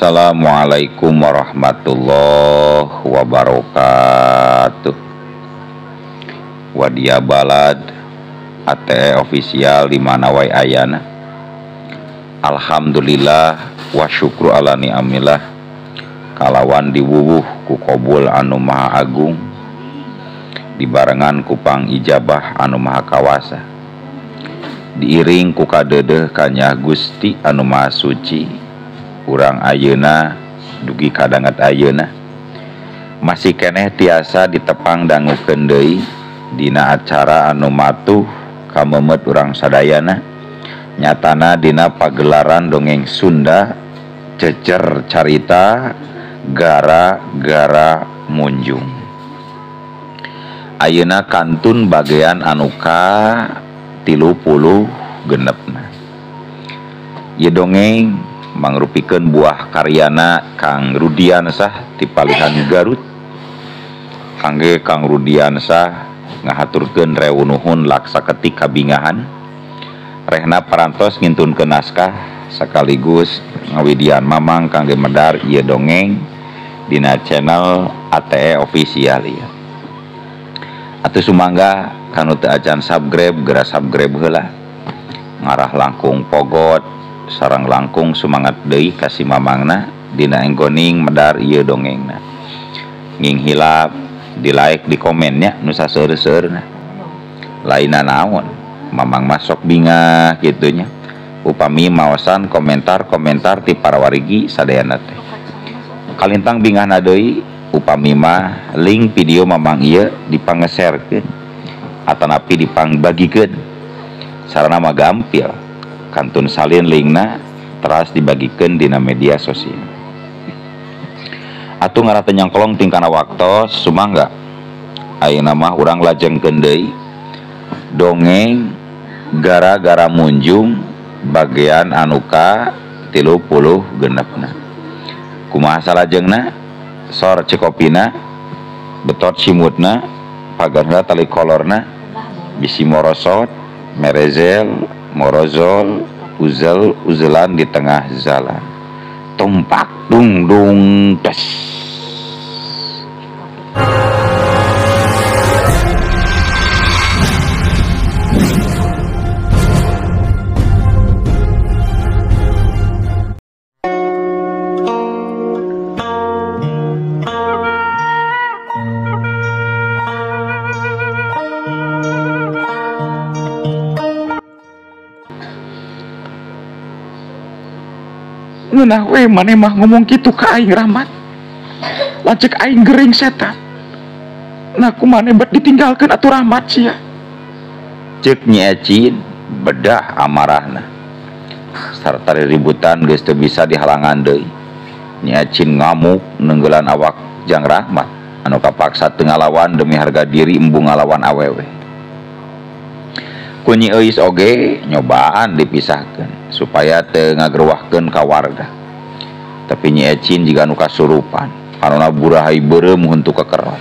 Assalamualaikum warahmatullahi wabarakatuh. Wadia Balad ATE official di mana wae ayana. Alhamdulillah wa syukru ala ni'amillah, kalawan diwuwuh ku kobul anu maha agung, dibarengan ku pangijabah anu maha kawasa, diiring ku kadeudeuh kanyah Gusti anu maha suci. Urang ayeuna dugi kadanget ayeuna masih keneh tiasa ditepang dangukeun deui dina acara anu matuh kamemet urang sadayana, nyatana dina pagelaran dongeng Sunda Cecer Carita Gara-gara Munjung. Ayeuna kantun bagean anu ka 36-na. Ieu dongeng mangrupikeun buah karyana Kang Rudiansah ti Palihan Garut. Kangge Kang Rudiansah ngahaturkeun rewu nuhun laksa ketik kabingahan rehna parantos ngintunkeun naskah sekaligus ngawidian mamang kangge medar ieu dongeng dina channel ATE official ieu. Atuh sumangga kanu teu acan subscribe geura subscribe heula, ngarah langkung pogot sarang langkung semangat deui ka si mamangna dina enggoning medar ieu dongengna. Nging hilap di like di komennya nu saseur-seurna. Lainna naon mamang masuk bingah kitunya upami maosan komentar-komentar ti para warigi sadayana teh. Kalintang bingahna deui upami mah link video mamang ieu dipangeserkeun atanapi dipangbagikeun. Sarana mah gampil, kantun salin linkna teras dibagikeun dina media sosial. Atuh ngarah teu nyangkolong tingkana waktos sumangga ayeuna mah urang lajengkeun deui dongeng Gara-gara Munjung bagian anu ka 36-na. Kumaha salajengna? Sor cekopina, betot simutna, pagarna tali kolorna, bisi morosot, merezel, morozol, uzel uzelan di tengah jalan. Tumpak dung dung des. Ngeunah we maneh mah ngomong kitu ka aing Rahmat. Lanceuk aing gering setan. Nah ku maneh bet ditinggalkeun atuh Rahmat sia. Ceuk Nyi Ecin bedah amarahna. Sarta ributan geus teu bisa dihalangan deui. Nyi Ecin ngamuk neunggelan awak jang Rahmat anu kapaksa teu ngalawan demi harga diri embung ngalawan awewe. Ku Nyi Euis oge nyobaan dipisahkeun supaya teu ngagerwahkeun ka warga. Tapi Nyi Ecin jiga nu kasurupan, panona burahay beureum huntu kekerot.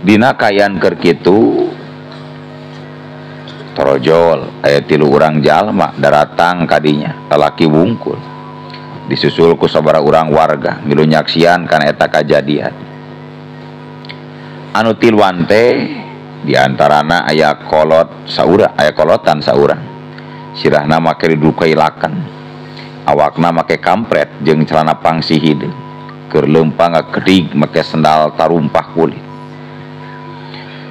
Dina kaayaan keur kitu torojol aya 3 urang jalma daratang kadinya, lalaki wungkul. Disusul ku sabaraha urang warga ngilu nyaksian kana eta kajadian. Anu tiluan teh di antarana aya kolot saurang, aya kolotan saurang. Sirahna make didukai laken, awakna make kampret jeung celana pangsi hideung, keur leumpang ngakedig make sendal tarumpah kulit.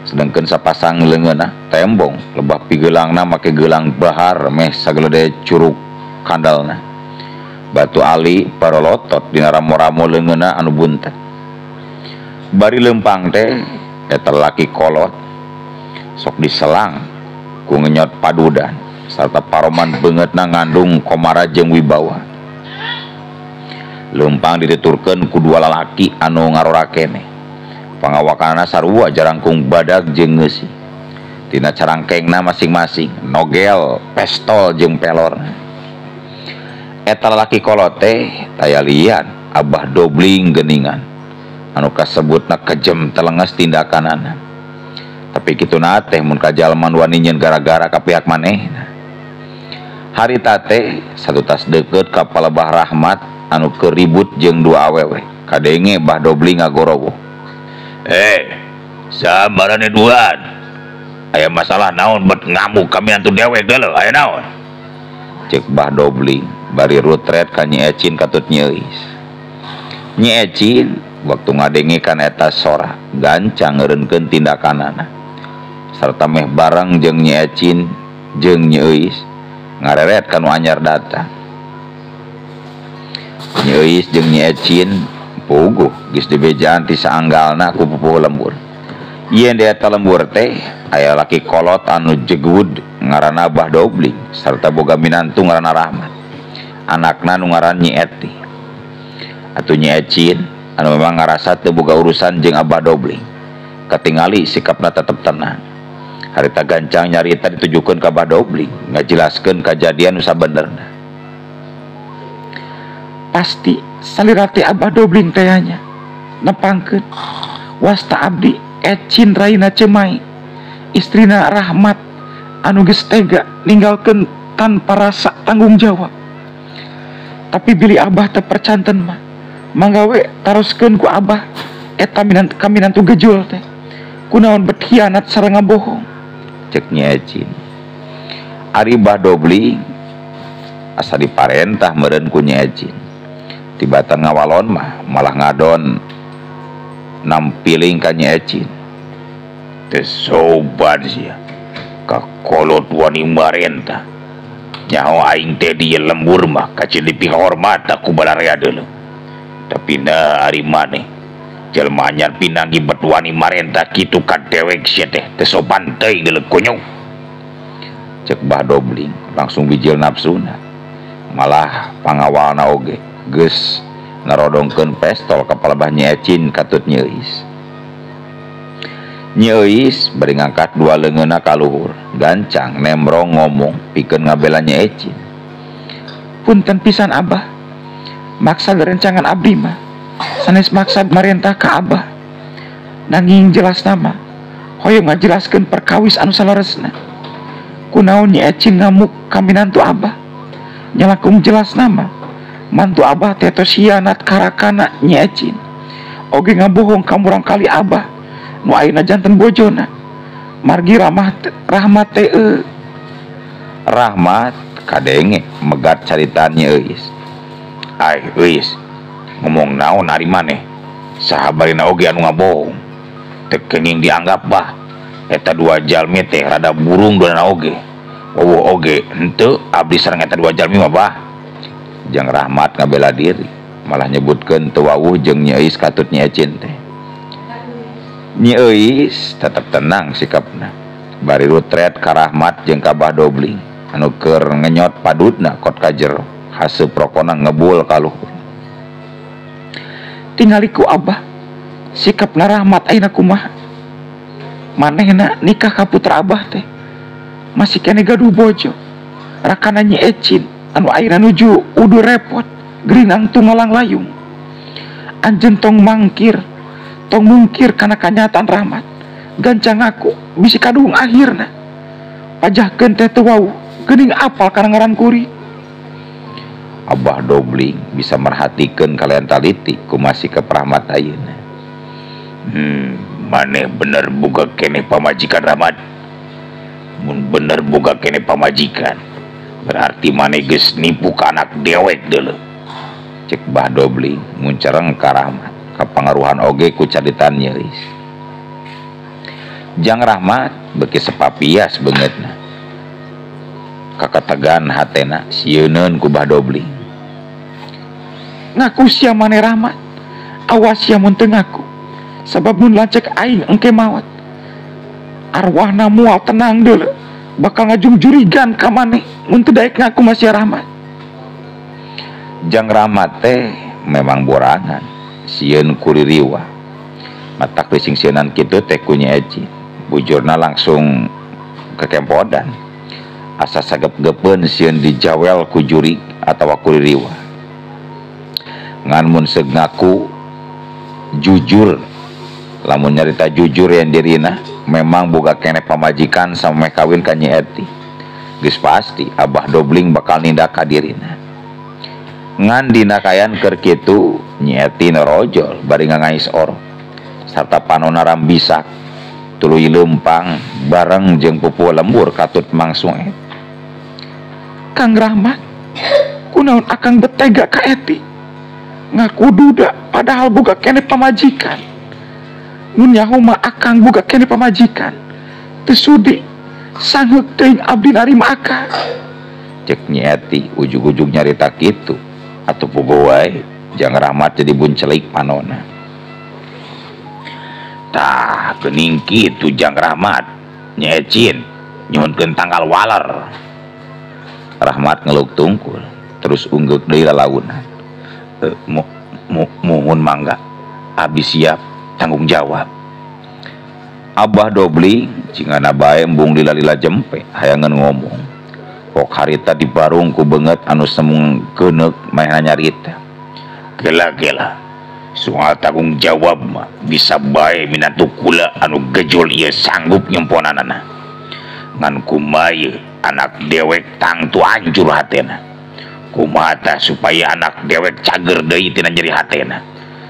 Sedengkeun sapasang leungeunna tembong lebah pigeulangna make geulang bahar meh sagelede curug kandalna. Batu ali parolotot dina ramo-ramo leungeunna anu buntet. Bari leumpang teh eta laki kolot sok diselang ku ngenyot padudan sarta paroman beungeutna ngandung komara jeung wibawa. Leumpang dituturkeun ku dua lalaki anu ngarorakene. Pangawakanana sarua jarangkung badag jeung ngeusi. Tina carangkengna masing-masing nogel, pestol jeung pelor. Eta lalaki kolot teh taya lian abah dobling geuningan anu kasebutna kejem telenges tindakanana. Tapi kituna teh mun ka jalma wani nyeun gara-gara ka pihak manehna. Harita teh satutas deukeut ka palebah Rahmat anu keur ribut jeung dua awewe. Kadenge Bah Dobling ngagorowoh. Sabarane duan. Aya masalah naon bet ngamuk kami antu dewek deuleu aya naon? Cek Bah Dobling bari rutret ka Nyi Ecin katut Nyi Euis. Nyi Ecin waktu ngadenge kan eta sora gancang ngeureunkeun tindakanana. Sarta meh bareng jeung Nyi Ecin jeung Nyi Euis ngareret kanu anyar datang. Nyi Euis jeung Nyi Ecin puguh geus dibejaan ti saanggalna ku pupuhu lembur. Yen di eta lembur teh aya laki kolot anu jegud ngaranna Bah Dobling sarta boga minantu ngaranna Rahmat. Anakna nu ngaran Nyi Eti. Atuh Nyi Ecin anu memang ngarasa teu boga urusan jeung Abah Dobling. Katingali sikapna tetep tenang. Harita gancang nyarita ditujukeun ka Bah Dobling, ngajelaskeun kajadian nu sabenerna. Pasti salira teh Abah Dobling teh nya nepangkeun wasta abdi Ecin raina Cemai, istrina Rahmat anu geus tega ninggalkeun tanpa rasa tanggung jawab. Tapi bilih Abah teu percanten mah, mangga we taroskeun ku Abah eta kaminantu gejul teh. Kunaon berkhianat sareng ngabohong? Cek Nyi Ecin. Ari Bah Dobling asa diparentah meureun ku Nyi Ecin. Tibatan ngawalon mah malah ngadon nampiling ka Nyi Ecin. Teu soban sia. Kakolot wani marentah. Nyaho aing teh di lembur mah kacil dipihormat ku balarea deuleu. Tapi na ari maneh jelema anyar pinanggi bet wani marentah kitu ka dewek sia teh teu sopan teuing deuleu kunyuk. Cek Bah Dobling langsung bijil nafsuna. Malah pangawalna oge geus narodongkeun pestol ka palebah Nyi Ecin katut Nyi Euis. Nyi Euis bari ngangkat dua leungeunna ka luhur, gancang nemrong ngomong pikeun ngabela Nyi Ecin. Punten pisan Abah, maksa rencangan abdi mah sanes maksa marentah ka Abah. Nanging jelas nama hoyong ngajelaskeun perkawis anu saleresna. Kunaon Nyi Ecin ngamuk ka minantu Abah? Nyalakung jelas nama mantu Abah teh tos hianat karakana Nyi Ecin. Oge ngabohong ka murang kali Abah nu ayeuna janten bojona. Margi Rahmat teh Rahmat kadenge megat caritaan Nyi Euis. Ai Euis ngomong naon ari maneh? Saha barina oge anu ngabohong? Teu kenging dianggap bah. Eta dua jalmi teh rada burung duana oge. Eueuh oge henteu abdi sareng eta dua jalmi mah bah. Jang Rahmat ngabela diri malah nyebutkeun teu wawuh jeung Nyi Euis katut Nyi Ecin teh. Nyi Euis tetep tenang sikapna. Bari rutret ka Rahmat jeung ka Bah Dobling anu keur ngenyot padutna kot ka jero haseup rokona ngebul ka luhur. Tingali ku Abah sikapna Rahmat ayeuna kumaha? Manehna nikah ka putra Abah teh masih keneh gaduh bojo. Rakana Nyi Ecin anu ayeuna nuju udu repot gerinang tungalang layung. Anjeun tong mangkir, tong mungkir kana kanyataan Rahmat. Gancang aku bisi kaduhung akhirna. Pajahkeun teh teu wawuh geuning apal kana ngaran kuri. Abah Dobling bisa merhatikeun kalian taliti kumaha sikap Rahmat ayeuna. Maneh bener boga keneh pamajikan Rahmat. Mun bener boga keneh pamajikan, berarti maneh geus nipu ka anak dewek deuleu. Cek Bah Dobling muncereng ka Rahmat kapangaruhan oge ku caritan Nyi Euis. Jang Rahmat beuki sepapias beungeutna. Kakategan hatena sieuneun ku Bah Dobling. Ngaku sia maneh Rahmat, awas sia mun teu ngaku. Sabab mun lancek aing engke maot. Arwahna moal tenang deuleu, bakal ngajungjurigan ka maneh mun teu daek ngaku mah sia Rahmat. Jang Rahmat teh memang borangan, sieun kuririwa. Matak disingsieunan kitu teh ku Nyi Ecin. Bujurna langsung kekempodan. Asa sagep-gepeun sieun dijawel ku jurig atawa kuririwa. Ngan mun seug ngaku jujur, lamun nyarita jujur yang dirina memang boga keneh pamajikan samemeh kawin ka Nyi Eti. Geus pasti Abah Dobling bakal nindak ka dirina. Ngan dina kayan keur kitu Nyi Eti norojol bari ngangais orok sarta panona rambisak tuluy leumpang bareng jeung pupuh lembur katut Mang Sueb. Kang Rahmat, kunaon akang betega ka Eti? Ngaku duda padahal boga keneh pamajikan. Mun nyaho mah akang boga keneh pamajikan. Teu sudi sangheuk teuing abdi narima akang. Cek Nyi Eti ujug-ujug nyarita kitu. Atuh puguh wae Jang Rahmat jadi buncelik panona. Tah geuning kitu Jang Rahmat, Nyi Ecin nyuhunkeun tanggal waler. Rahmat ngeluk tungkul terus unggeuk deui lalaunan. Muhun mangga, abdi siap tanggung jawab. Abah Dobling cingana bae embung lila-lila jempe hayangeun ngomong. Pok harita dibarung ku beungeut anu semung keuneuk maehna nyarita. Gela-gela soal tanggung jawab mah bisa bae minantu kula anu gejol ieu sanggup nyemponanana. Ngan kumaha ieu anak dewek tangtu hancur hatena. Kumaha tah supaya anak dewek cager deui tina nyeri hatena.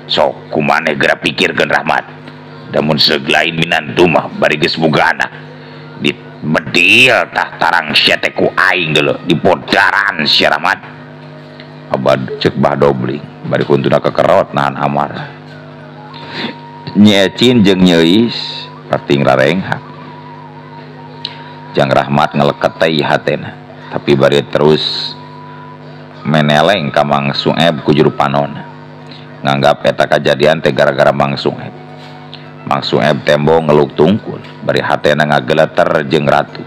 Sok kumaneh geura pikirkeun Rahmat. Da mun seug lain minantu mah bari geus boga anak. Bedil tah tarang sia teh ku aing deuleu dipodaran sia Rahmat. Abad cek Bah Dobling bari kuntuna kekerot nahan amarah. Nyi Ecin jeung Nyeis rating rarenghak. Jang Rahmat ngeleket teh hatena tapi bari terus meneleng ka Mang Sueb ku juru panona. Nganggap eta kajadian teh gara-gara Mang Sueb. Mang Sueb tembo ngeluk tungkul bari hatena ngageleter jeung ratu.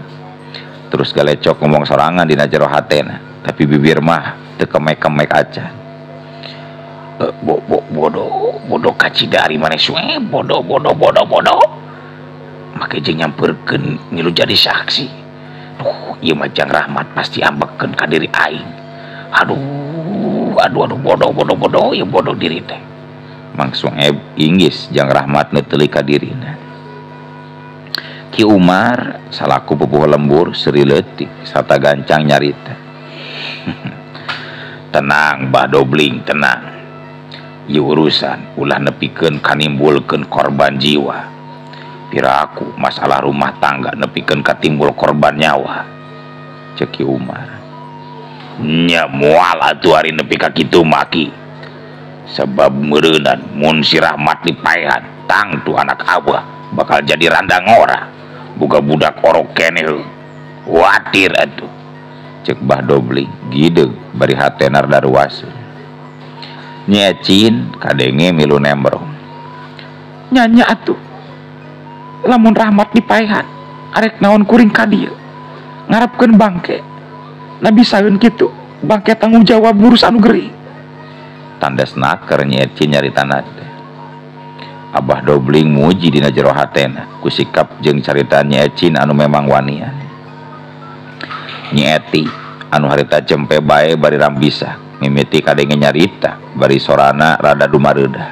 Terus galecok ngomong sorangan dina jero hatena tapi bibir mah teu kemek-kemek acan. Bodoh bodoh kacidari maneh Sueb, bodoh bodoh bodoh bodoh. Make jeung nyamperkeun ngilu jadi saksi. Duh, ieu mah Jang Rahmat pasti ambekeun ka diri aing. Aduh, aduh aduh bodoh bodoh bodoh ieu bodoh diri teh. Mang Sueb inggis Jang Rahmat neuteulik ka dirina. Ki Umar salaku pupuh lembur seuri leutik sarta gancang nyarita. Tenang Bah Dobling, tenang. Ieu urusan ulah nepikeun kanimbulkeun korban jiwa. Piraku masalah rumah tangga nepikeun katimbul korban nyawa. Cek Ki Umar. Nya moal atuh ari nepi ka kitu maki. Sebab meureunan mun si Rahmat dipaehan tangtu anak abah bakal jadi randa ngora. Boga budak orok keneh kuatir atuh. Cek Bah Dobling gideug bari hatena rada ruaseun. Nyi Ecin kadenge milu nembrong. Nya atuh lamun Rahmat dipaehan arek naon kuring ka dieu ngarepkeun bangke. Nabi saeun kitu bangke tanggung jawab ngurus anu gering. Tandas naker Nyi Ecin nyaritana teh. Abah Dobling muji dina jero hatena ku sikap jeung carita Nyi Ecin anu memang wanian. Nyi Eti anu harita jempe bae bari rambisa mimiti kadenge nyarita bari sorana rada dumareudah.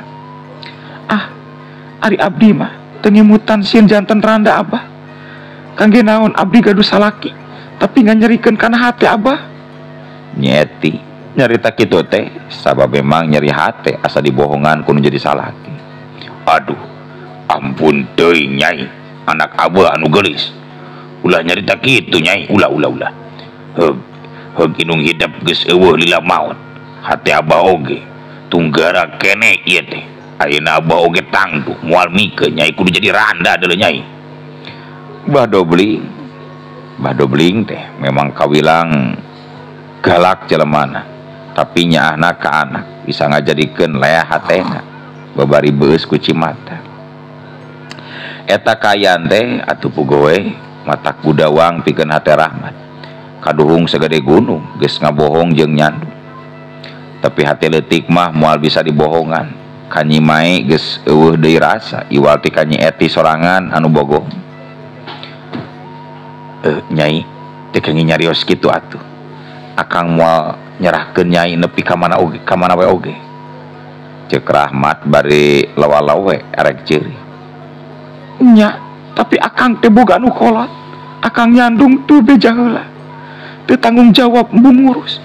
Ah, ari abdi mah teu ngemutan sieun janten randa abah. Kangge naon abdi gaduh salaki tapi nganyerikeun kana hate abah. Nyi Eti nyarita kitu teh sabab memang nyeri hate asa dibohongan kudu jadi salaki. Aduh, ampun teuing Nyai, anak abah anu geulis. Ulah nyarita kitu Nyai, ulah ulah ulah. Heug, heug inung hidep geus eueuh lila maot. Hate abah oge tunggara keneh ieu teh. Ayeuna abah oge tangtu moal mikeun Nyai kudu jadi randa deuleu Nyai. Bah Dobling teh memang kawilang galak jelemana, tapi nyaahna ka anak bisa ngajadikeun leah hatena babari beus ku cimata. Eta kayan teh atuh pugowe matak budawang pikeun hate Rahmat. Kaduhung segede gunung geus ngabohong jeung nyandung. Tapi hate leutik mah moal bisa dibohongan. Ka Nyi Mae geus eueuh deui rasa iwal ti ka Nyi Eti sorangan anu bogoh. Nyai teu keunging nyarios kitu atuh. Akang moal nyerahkeun Nyai nepi ka mana oge, ka mana we oge. Cek Rahmat bari lawa-lawe erek ceuri. Nya, tapi akang teh boga nu kolot. Akang nyandung tuh beja heula. Teu tanggung jawab embung ngurus.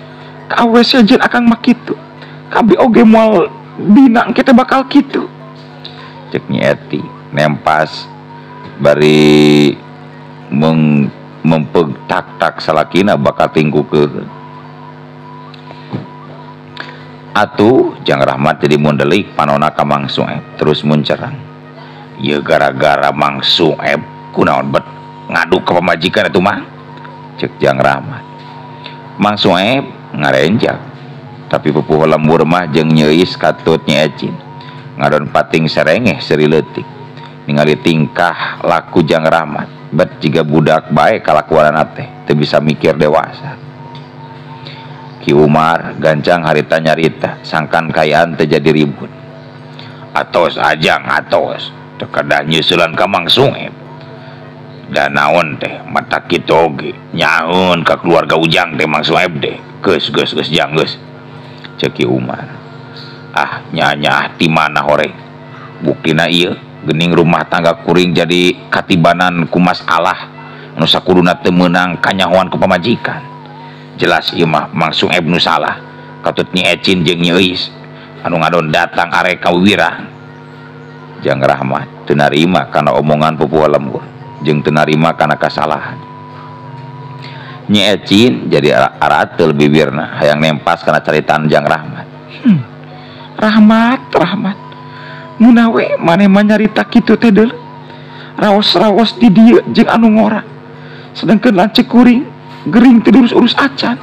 Ka awewe sejen akang mah kitu. Kabeh oge moal dina engke teh bakal kitu. Cek Nyi Eti nempas bari mempeg tak-tak salakina bakal tingkukeun. Atuh Jang Rahmat jadi mundelik panona ka Mang Sueb terus muncerang. Ieu gara-gara Mang Sueb kunaon bet ngadu ka pamajikan atuh mah. Cek Jang Rahmat. Mang Sueb ngarenjak tapi pupuh lembur mah jeung nyeis katut Nyi Ecin. Ngadon pating serengeh seuri leutik. Ningali tingkah laku Jang Rahmat bet jiga budak bae kalakuanana teh teu bisa mikir dewasa. Ki Umar gancang harita nyarita sangkan kayaan teh jadi ribut. Atos ajang atos teu kedah nyusulan ka Mang Sueb. Da naon teh mata kitu oge nyaeun ka keluarga Ujang teh Mang Sueb teh. Geus geus geus jang geus. Cek Ki Umar. Ah nya-nya ti mana hore. Buktina ieu geuning rumah tangga kuring jadi katibanan ku masalah nu sakuduna teu meunang kanyahoan ku pamajikan. Jelas ieu mah Mang Sueb nu salah. Katut Nyi Ecin jeung Nyi Euis anu ngadon datang arek ka wiwirang. Jang Rahmat teu narima kana omongan pupuh lembur jeung teu narima kana kasalahan. Nyi Ecin jadi arateul bibirna hayang nempas kana caritaan Jang Rahmat. Rahmat, Rahmat. Munah we maneh mah nyarita kitu teh deuleu. Raos-raos di dieu jeung anu ngora. Sedengkeun lanceuk kuring gering teu diurus-urus acan.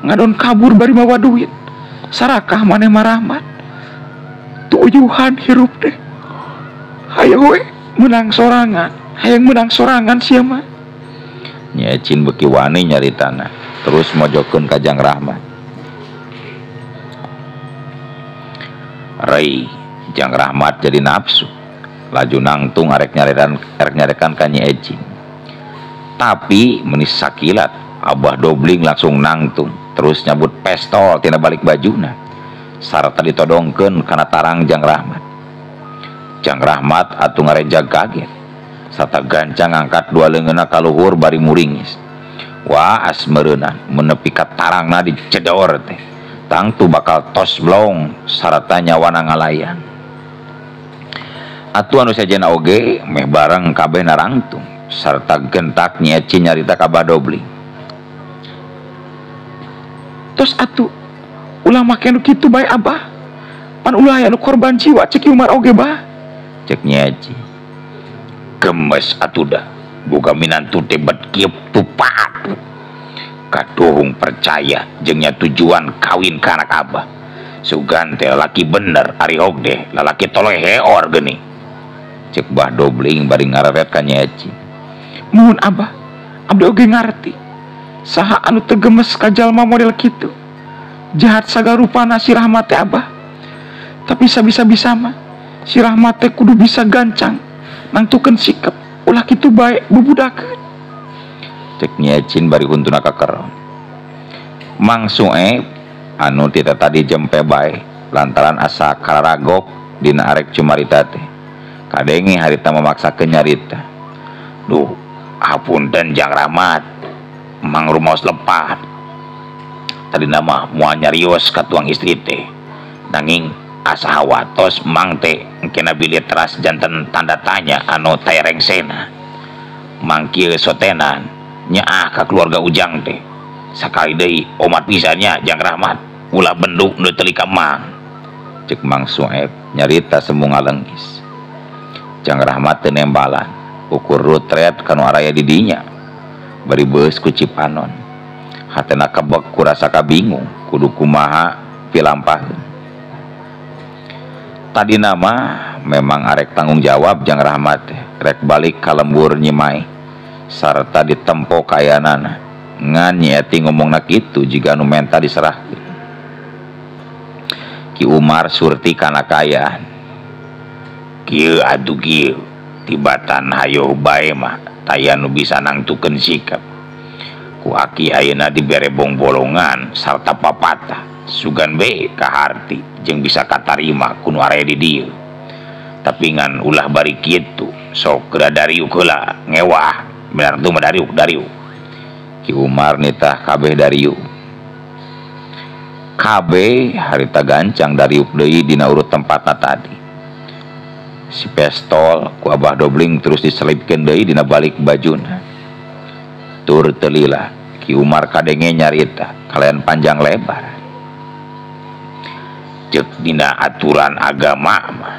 Ngadon kabur bari mawa duit. Sarakah maneh mah Rahmat. Tuyuhan hirup teh. Hayo we meunang sorangan, hayang meunang sorangan sia mah. Nyi Ecin beuki wani nyaritana, terus mojokeun ka Jang Rahmat. Rei Jang Rahmat jadi nafsu. Laju nangtung arek nyarekan ka Nyi Ecin. Tapi menis sakilat Abah Dobling langsung nangtung terus nyabut pestol tina balik bajuna sarta ditodongkeun kana tarang Jang Rahmat. Jang Rahmat atuh ngarejag kaget sarta gancang ngangkat dua leungeunna ka luhur bari muringis. Wah asmeureunna menepi ka tarangna dicedor teh. Tangtu bakal tos blong sarta nyawana ngalayan. Atuh anu sejenna oge meh bareng kabeh narangtung sarta gentak Nyi Ecin nyarita ka Abah Dobling. Tos atuh ulah make nu kitu bae Abah. Pan ulah aya nu korban jiwa cek Umar oge bah. Cek Nyi Ecin. Gemes atuh dah boga minantu teh bet kieu tupat. Katuhung percaya jeung nya tujuan kawin ka anak Abah. Sugan teh lalaki bener ari og deh lalaki toleh heor geuning. Cek Bah Dobling bari ngareret ka Nyi Ecin. Muhun Abah, abdi oge ngarti. Saha anu teu gemes ka jalma model kitu. Jahat sagarupana si Rahmat teh Abah. Tapi sabisa-bisa mah si Rahmat teh kudu bisa gancang nangtukeun sikap ulah kitu bae bubudakeun. Cek Nyi Ecin bari huntuna kakeron. Mang Sueb anu tita tadi jempe bae lantaran asa kararagok dina arek cumarita teh. Kadenge harita memaksakeun nyarita. Duh, hapunten Jang Rahmat. Mang rumaos lepat. Tadi nama moal nyarios ka tuang istri teh. Nanging asa hawatos mang teh engkena bilih teras janten tanda tanya anu tayrengsena. Mang kieu sotenan nyaah ka keluarga Ujang teh. Sakali deui omat pisannya Jang Rahmat ulah benduk nu teu ka mang. Cek Mang Sueb nyarita semu ngalenggis. Jang Rahmat teu nembalan ukur rutret kanu araya di dinya. Bari beus ku cipanon. Hatena kebek ku rasa kabingung kudu kumaha pilampaheun. Tadi nama memang arek tanggung jawab Jang Rahmat teh rek balik ka lembur Nyi Mai sarta ditempo kayanana. Ngan Nyi Eti ngomongna kitu jiga anu menta diserahkeun. Ki Umar surti kana kaayaan. Kieu atuh kieu tibatan hayoh bae mah taya nu bisa nangtukeun sikap. Ku aki ayeuna dibere bongbolongan sarta papatah sugan be kaharti jeung bisa katarima ku nu araya di dieu. Tapi ngan ulah bari kitu sok geura dariuk heula ngewah bener tuh mah dariuk dariuk. Ki Umar nitah kabeh dariup. Kabeh harita gancang dariup deui dina urut tempatna tadi. Si pestol ku Abah Dobling terus diselipkeun deui dina balik bajuna. Tur teu lila Ki Umar kadenge nyarita kalayan panjang lebar. Ceuk dina aturan agama mah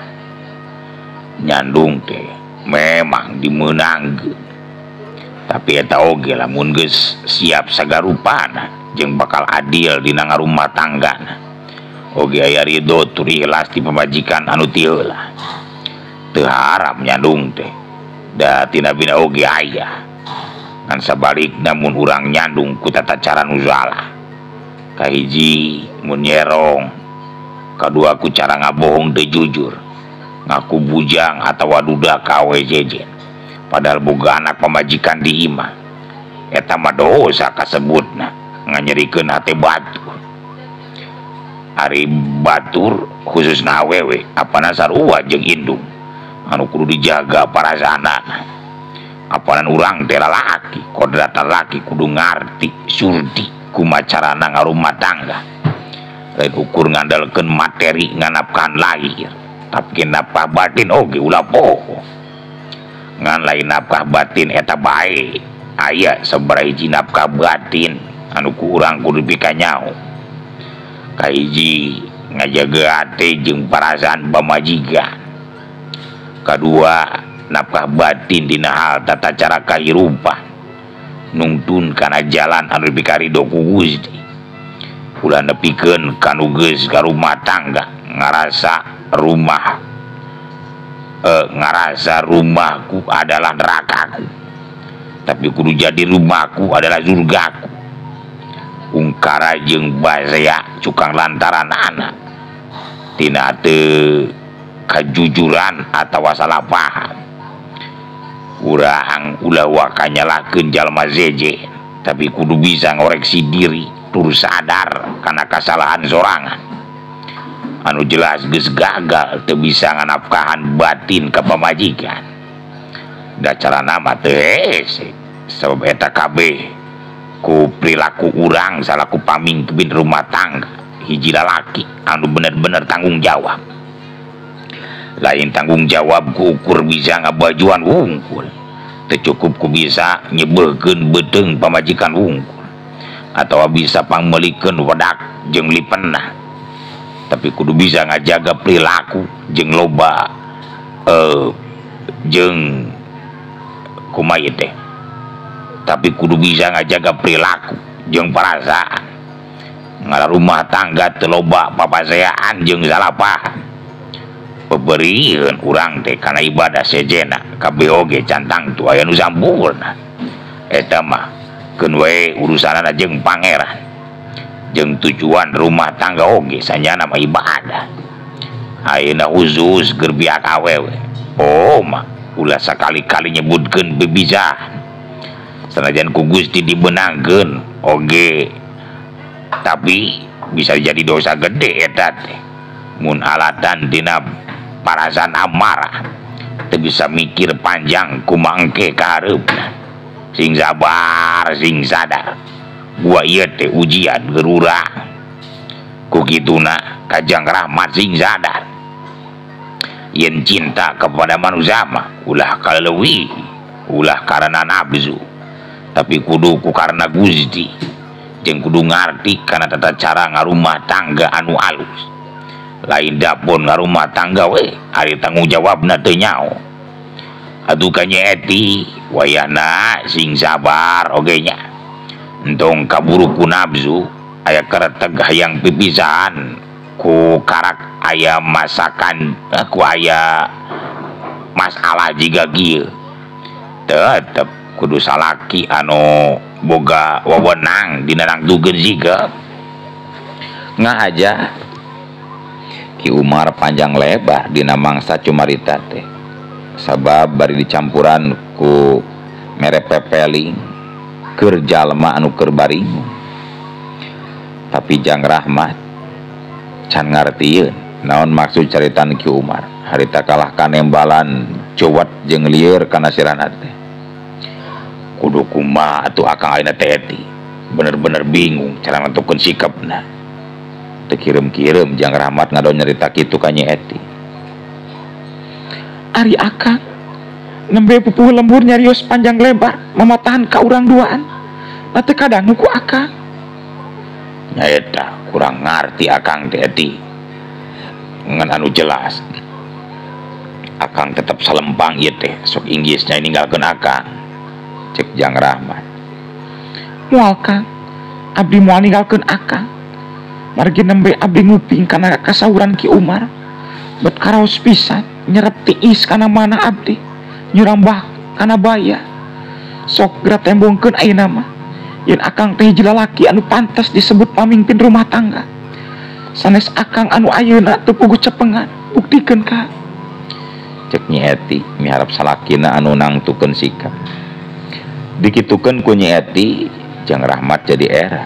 nyandung teh memang dimeunangkeun. Tapi eta oge lamun geus siap sagarupana jeung bakal adil dina ngarumah tanggana. Oge aya ridho tur ikhlas ti pamajikan anu ti heula. Teu haram nyandung teh da tina bina oge aya. Ngan sabalikna mun urang nyandung ku tata cara nu salah. Kahiji mun nyerong, kadua ku cara ngabohong teu jujur, ngaku bujang atawa duda ka awe jejen padahal boga anak pamajikan di imah. Eta mah dosa kasebutna, nganyerikeun hate batur. Ari batur khususna awewe apana sarua jeung indung anu kudu dijaga parasaanana. Apanan urang teh lalaki, kodrat lalaki kudu ngarti surdi kumaha carana ngarumah tangga. Lain ukur ngandalkeun materi nganapkahan lahir, tapi nafkah batin oge ulah poho. Ngan lain nafkah batin eta bae, aya sabaraha hiji nafkah batin anu ku urang kudu pikanyaho. Kahiji ngajaga hate jeung parasaan pamajikan. Kadua nafkah batin dina hal tata cara kahirupan nungtun kana jalan anu dipikarido ku Gusti. Ulah nepikeun kanu geus ka rumah tangga ngarasa rumah ngarasa rumahku adalah nerakaku, tapi kudu jadi rumahku adalah surgaku. Ungkara jeung basea cukang lantaran anak tina teu kajujuran atawa salah paham. Urang ulah waka nyalahkeun jalma zeje, tapi kudu bisa ngoreksi diri tur sadar kana kasalahan sorangan. Anu jelas geus gagal teu bisa nganafkahan batin ka pamajikan. Da carana mah teu hese, sabab eta kabeh ku perilaku urang salaku pamimpin rumah tangga hiji lalaki anu bener-bener tanggung jawab. Lain tanggung jawab ku ukur bisa ngabajuan wungkul, teu cukup ku bisa nyebeukeun beuteung pamajikan wungkul atawa bisa pangmeulikeun wedak jeung lipenna, tapi kudu bisa ngajaga perilaku jeung loba jeung kumaha ieu teh, tapi kudu bisa ngajaga perilaku jeung perasaan. Ngarumah tangga teu loba papaseaan jeung salah paham. Peberian urang teh kana ibadah sejena kabeh oge can tangtu aya nu sampurna. Eta mah keun we urusanana jeung pangeran jeung tujuan rumah tangga oge sanyana mah ibadah. Ayeuna khusus keur pihak awewe, oh mah ulah sakali-kali nyebutkeun bebijahan sanajan ku Gusti dibenangkeun oge, tapi bisa jadi dosa gede eta teh mun alatan dina parasaan amarah teu bisa mikir panjang kumaha engke ka hareupna. Sing sabar sing sadar gua ieu teh ujian keur urang. Ku kituna kajang rahmat sing sadar yen cinta kepada manusia mah ulah kaleuwih, ulah karena nafsu, tapi kudu ku karena Gusti jeung kudu ngarti kana tata cara ngarumah tangga anu alus. Lain dapon ngarumah tangga we ari tanggung jawabna teu nyaho. Atuh ka Nyi Eti wayahna sing sabar oge nya, entong kaburu ku nafsu aya kereteg hayang pipisahan ku karak aya masakan ku aya masalah jiga kieu. Tetep kudu salaki anu boga wewenang dina nangtukeun sikap. Ngahaja Ki Umar panjang lebar dina mangsa cumarita teh, sabab bari dicampuran ku mere pepeling keur jalma anu keur baringung. Tapi Jang Rahmat can ngartieun naon maksud caritan Ki Umar. Harita kalah kanembalan cuwet jeung lieur kana sirahna teh. Kudu kumaha atuh akang ayeuna teh Eti. Bener-bener bingung cara nentukeun sikapna. Teu kireum-kireum Jang Rahmat ngadon nyarita kitu ka Nyi Eti. Ari akang nembe pupuh lembur nyarios panjang lebar mamatahan ka urang duaan. Na teu kadangu ku akang. Nyaeta kurang ngarti akang teh Eti. Ngan anu jelas akang tetep salempang ieu teh sok inggis nya ninggalkeun akang. Cek Jang Rahmat. Moal Kang, abdi moal ninggalkeun akang. Margi nembe abdi nguping kana kasauran Ki Umar. Bet karaos pisan nyerep tiis kana mana abdi, nyurambah kana baya. Sok geura tembongkeun ayeuna mah. Yen akang teh hiji lalaki anu pantas disebut pamimpin rumah tangga. Sanes akang anu ayeuna teu puguh cepengan, buktikeun ka. Cek Nyi Eti miharap salakina anu nangtukeun sikap. Dikitukeun ku Nyi Eti, Jang Rahmat jadi era.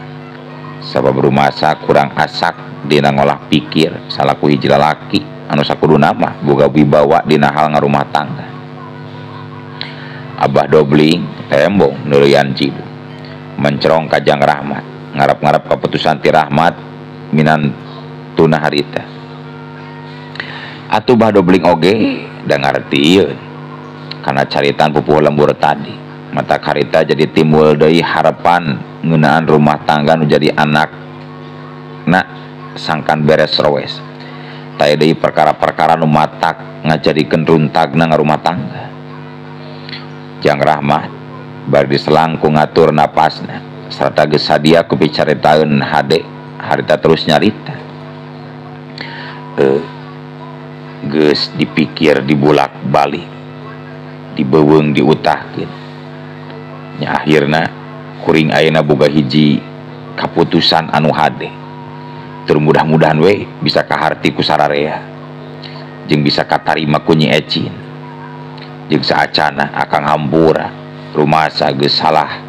Sabab rumasa kurang asak dina ngolah pikir salaku hiji lalaki anu sakuduna mah boga wibawa dina hal ngarumah tangga. Abah Dobling tembong neuleuyan cidu mencerong ka Jang Rahmat, ngarap-ngarap keputusan ti Rahmat minantuna harita. Atuh Bah Dobling oge da ngartieun kana caritan pupuh lembur tadi. Mata harita jadi timbul deui harapan ngeunaan rumah tangga nu jadi anak na sangkan beres rowes. Taya deui perkara-perkara nu matak ngajadikeun runtagna ngarumah tangga. Jang Rahmat bari diselangku ngatur napasna sarta geus sadia ku picaritaeun hade harita terus nyarita. Geus dipikir dibulak-balik, dibeuweung diutahkeun. Nya akhirna kuring ayeuna boga hiji kaputusan anu hade. Tur mudah-mudahan we bisa kaharti ku sararea jeung bisa katarima ku Nyi Ecin. Jeung saacana akang hampura rumasa geus salah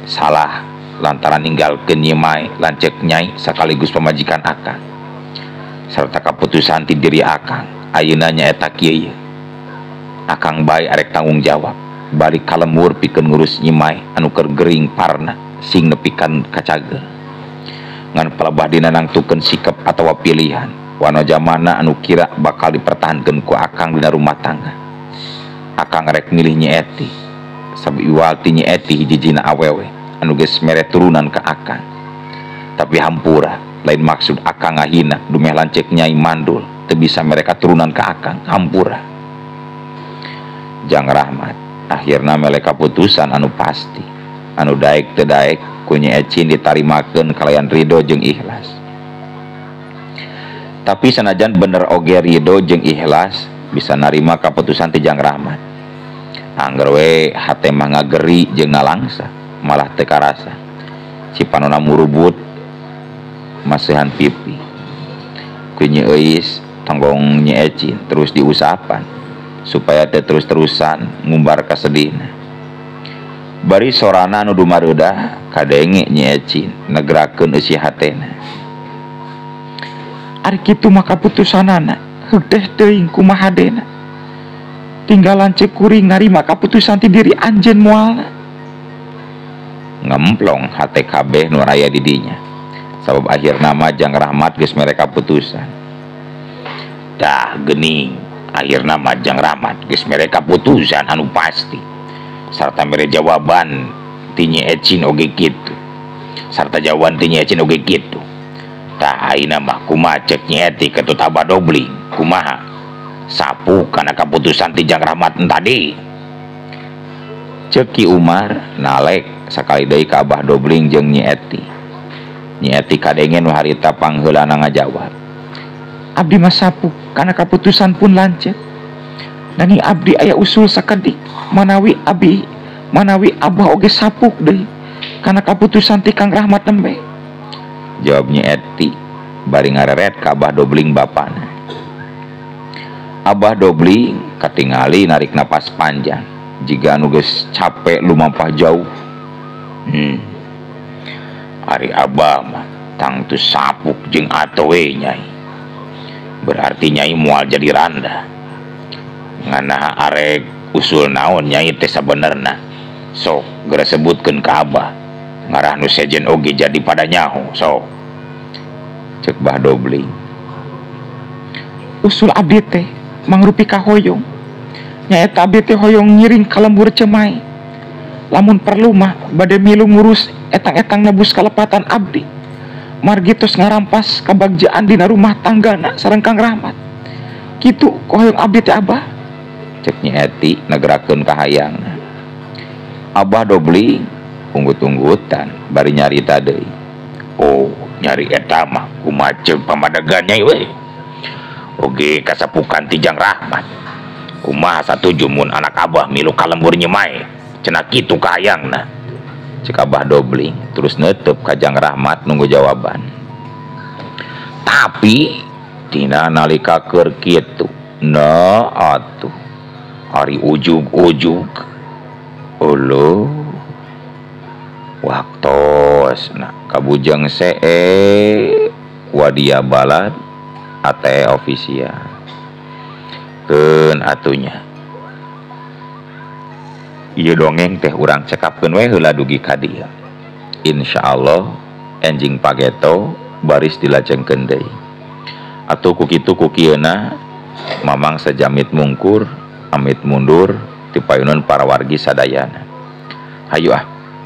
salah lantaran ninggalkeun Nyi Mai lanceuk nyai sakaligus pamajikan akang. Sarta kaputusan ti diri akang ayeuna nyaeta kieu. Akang bae arek tanggung jawab balik ka lembur pikeun ngurus Nyi Mai anu keur gering parna sing nepikan kacageur. Ngan palebah dina nangtukeun sikap atawa pilihan wanoja mana anu kira bakal dipertahankeun ku akang dina rumah tangga. Akang rek milih Nyi Eti sabab iwal ti Nyi Eti hiji-hijina awewe anu geus mere turunan ka akang. Tapi hampura lain maksud akang ngahina dumeh lanceuk nyai mandul teu bisa mere katurunan ka akang, hampura. Jang Rahmat akhirna mere kaputusan anu pasti anu daek teu daek ku Nyi Ecin ditarimakeun kalayan ridho jeung ikhlas. Tapi sanajan bener oge ridho jeung ikhlas bisa narima kaputusan ti Jang Rahmat. Angger we hate mah ngageri jeung nalangsa malah teu karasa. Cipanona murubut masihan pipi. Ku Nyi Euis tonggong Nyi Ecin terus diusapan supaya teu terus-terusan ngumbar kasedihna. Bari sorana anu dumareudah kadenge Nyi Ecin negrakeun eusi hatena. Ari kitu mah kaputusanana heudeh teuing kumaha hadena. Tinggalan cek kuring narima kaputusan ti diri anjeun moalna. Ngemplong hate kabeh nu aya di dinya. Sabab akhirna mah Jang Rahmat geus mere kaputusan. Dah geuning akhirna mah Jang Rahmat geus mere kaputusan anu pasti. Sarta mere jawaban ti Nyi Ecin oge kitu. Sarta jawaban ti Nyi Ecin oge kitu. Tah ayeuna mah kumaha cek Nyi Eti ketut Abah Dobling kumaha? Sapu kana kaputusan ti Jang Rahmat tadi. Cek Ki Umar nalek sakali deui ka Abah Dobling jeung Nyi Eti. Nyi Eti kadenge nu harita pangheulana ngajawab. Abdi mah sapu kana kaputusan pun lanceuk. Nanging abdi aya usul sakedik manawi abi manawi abah oge sapuk deui kana kaputusan ti Kang Rahmat nembe. Jawab Nyi Eti bari ngareret ka Abah Dobling bapana. Abah Dobling katingali narik napas panjang jiga anu geus capek lumampah jauh. Ari abah mah tangtu sapuk jeung atowe nyai. Berarti nyai moal jadi randa. Nganaha arek usul naon nyai teh sabenerna. Sok geura sebutkeun ka Abah. Ngarah nu sejen oge jadi pada nyaho sok. Cek Bah Dobling. Usul abdi teh mangrupi kahoyong. Nyaeta abdi teh hoyong ngiring ka lembur Cemai. Lamun perlu mah bade milu ngurus etang-etang nebus kalepatan abdi. Margi tos ngarampas kabagjaan dina rumah tanggana sareng Kang Rahmat. Kitu hoyong abdi teh Abah. Cek Nyi Eti nagerakeun kahayangna. Abah Dobling unggut-unggutan bari nyarita deui. Oh, nyari eta mah kumaha ceuk pamadegan nyai we. Oge kasapukan ti Jang Rahmat. Kumaha satuju mun anak Abah milu ka lembur Nyemai. Cenah kitu kahayangna. Cek Abah Dobling terus neuteub ka Jang Rahmat nunggu jawaban. Tapi tina nalika keur kitu na atuh ari ujug-ujug uluh waktosna kabujeng see wadia balad ate official keun atunya ieu dongeng teh urang cekapkeun we heula dugi ka dieu. Insyaallah enjing pageto baris dilajengkeun deui. Atuh ku kitu ku kieuna mamang sajamit mungkur amit mundur ti payunan para wargi sadayana. Hayu ah.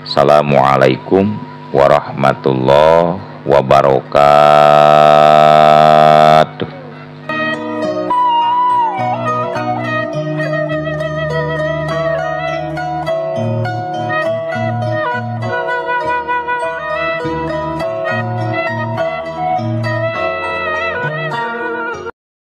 Assalamualaikum warahmatullahi wabarakatuh.